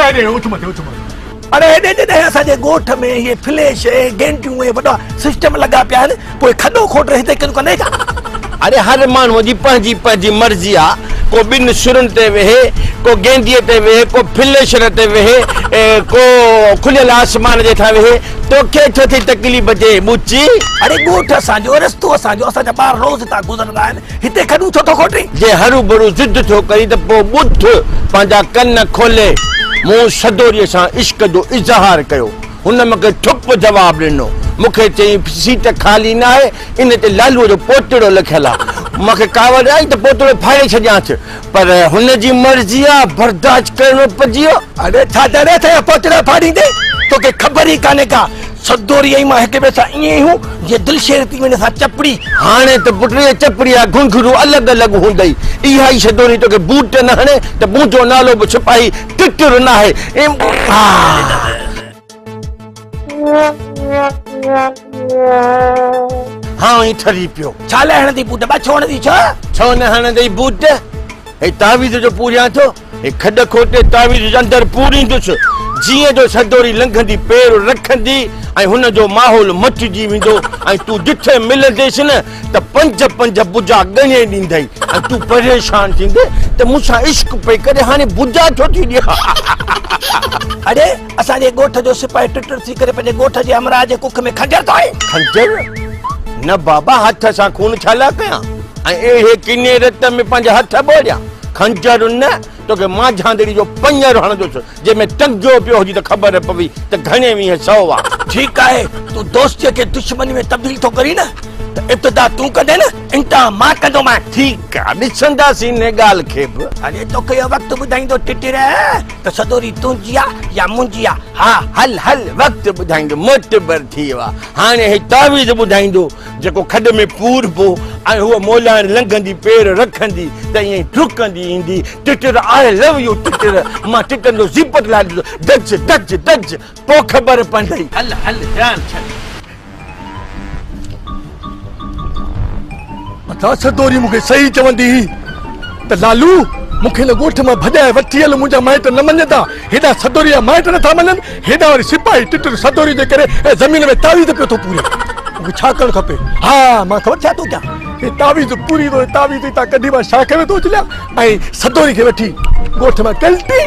هيڏي اٿ مٿي اٿ مٿي. اڙي هيڏي جڏهن اسان جي ڳوٺ ۾ اهي فليش ۽ گينٽيون ۽ وڏا سسٽم لڳا پيا آهن پوء کڏو کوٽ هتي ڪن ڪندي ڇا؟ اڙي هر ماڻهوء جي پنهنجي پنهنجي مرضي آ، ڪو ٻن سرن تي ويهي، ڪو گينديء تي ويهي، ڪو فليشر تي ويهي، ڪو کليل آسمان جي هيٺان ويهي، توکي ڇو ٿي تڪليف ٿئي ٻچي؟ اڙي ڳوٺ اسان جو، رستو اسان جو، اسان جا ٻار روز هتان گذرندا آهن، هتي کڏون ڇو ٿو کوٽين؟ جي هروڀرو ضد ٿو ڪرين ته پوء ٻڌ، پنهنجا ڪن کولي. مون سدوريء سان عشق جو اظهار ڪيو. هن مون کي ٺپ جواب ڏنو. مون کي چيائين، سيٽ خالي ناهي، ان تي لالوء جو پوتڙو لکيل آ. مون کي ڪاوڙ آئي ته پوتڙو ڦاڙي ڇڏيانس، پر هن جي مرضي آ، برداشت ڪرڻو پئجي ويو. اڙي ڇا دڙي اٿئي پوتڙو ڦاڙيندين؟ توکي خبر ئي ڪانهي ڪا. سدوري ۽ مان هڪ ٻئي سان ائين آهيون جيئن دلشير ٿي وڃي سان چپڙي. هاڻي ته پٽ اها چپڙي يا گهنگهرو الڳ الڳ هوندئي. اها ئي سدوري توکي بوٽ نه هڻي ته منهنجو نالو به سپاهي ٽٽر ناهي. هانء ئي ٺري پيو. ڇا لاء هڻندي بوٽ؟ ٻه ڇو هڻندي ڇو؟ ڇو نه هڻندئي بوٽ؟ هي تعويذ جو پوريان ٿو. هي کڏ کوٽي تعويذ جي اندر پوريندس، جيئن جو سدوري لنگهندي پير رکندي ۽ هن جو ماحول مٽجي ويندو ۽ تون جٿي ملنديس نه ته پنج پنج بجا ڳڻي ڏيندئي ۽ تون پريشان ٿيندين ته مون سان عشق پئي ڪري هاڻي بجا ڇو ٿي ڏي. اڙي اسان جي ڳوٺ جو سپاهي ٽٽر ٿي ڪري پنهنجي ڳوٺ جي همراهه جي ڪک ۾ خنجر ٿو هڻي. خنجر؟ نه بابا هٿ سان خون ڇا لاء ڪيان ۽ اهڙي ڪني رت ۾ پنهنجا هٿ ٻوڙيان. خنجر نه، توکي مانجهاندڙي جو پڃر هڻندس، جنهن ۾ ٽنگيو پيو هجي ته خبر پوي ته گهڻي ويهه سئو آ. ٺيڪ آهي، تون دوستيء کي دشمني ۾ تبديل ٿو ڪرين نه، ته ابتدا تون ڪندين نه، انتها مان ڪندومانء. ٺيڪ آ، ڏسنداسين ان ڳالهه کي به. اڙي توکي اهو وقت ٻڌائيندو ٽٽر، ته سدوري تنهنجي آ يا منهنجي آ. ها، هل هل، وقت ٻڌائيندو. معتبر ٿي ويو آ، هاڻي هي تعويذ ٻڌائيندو. جيڪو کڏ ۾ پوربو ۽ هوء مولائڻ لنگهندي پير رکندي ته ائين ڊڪندي ايندي، ٽٽر آء لو يو ٽٽر، مان ٽٽن جو زيپٽ لاهي ڏيندس، ڊج ڊج ڊج، پوء خبر پوندئي. هل هل جان ڇڏ. ادا سدوري مون کي صحيح چوندي هئي ته لالو مون کي هن ڳوٺ مان ڀڄائي وٺي هل منهنجا مائٽ نه مڃندا. هيڏانهن سدوري جا مائٽ نٿا مڃن، هيڏانهن وري سپاهي ٽٽر سدوري جي ڪري ۽ زمين ۾ تعويذ پيو ٿو پوري. مون کي ڇا ڪرڻ کپي؟ ها مان خبر ڇا ٿو ڪيان، هي تعويذ پوري ٿو، تعويذ هتان ڪڍي مان شاخ ۾ ٿو اڇليان ۽ سدوري کي وٺي ڳوٺ مان ڪلٽي.